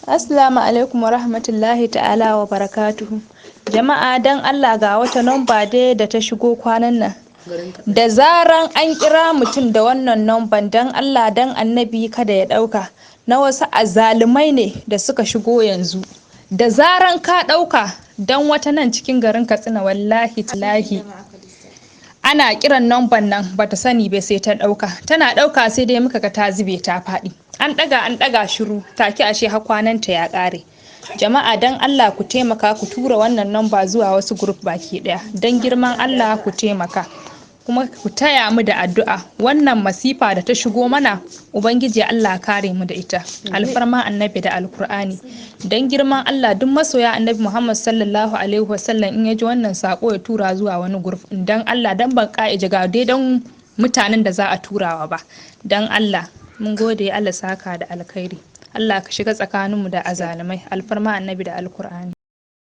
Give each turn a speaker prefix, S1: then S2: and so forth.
S1: Assalamu alaikum wa rahmatullahi ta'ala wa barakatuhu. Jama'a, dan Allah ga wata namba dai da ta shigo kwanan nan. Da zaran an kira mutum da wannan namban, dan Allah dan Annabi kada ya ɗauka. Na wasu azalumai ne da suka shigo yanzu. Da zaran ka ɗauka, dan wata nan cikin garin Katsina, wallahi tallahi, ana kiran namban nan bata sani ba, sai ta ɗauka. Tana ɗauka sai dai muka ga ta zube ta faɗi. An ɗaga, an ɗaga, shiru, take ashe har kwananta ya ƙare. Jama'a, dan Allah ku taimaka ku tura wannan namba zuwa wasu group baki ɗaya. Dan girman Allah ku taimaka. Kuma ku taya mu da addu'a, wannan masifa da ta shigo mana, Ubangiji Allah kare mu da ita, alfarma Annabi da Alkur'ani. Dan girman Allah, duk masoya Annabi Muhammad sallallahu alaihi wasallam, in ya ji wannan sako ya tura zuwa wani group, dan Allah, dan ban ka'ije ga dai dan mutanen da za a turawa ba. Dan Allah, mun gode, Allah saka da alkhairi. Allah ka shiga tsakaninmu da azalumai, alfarma Annabi da Alkur'ani.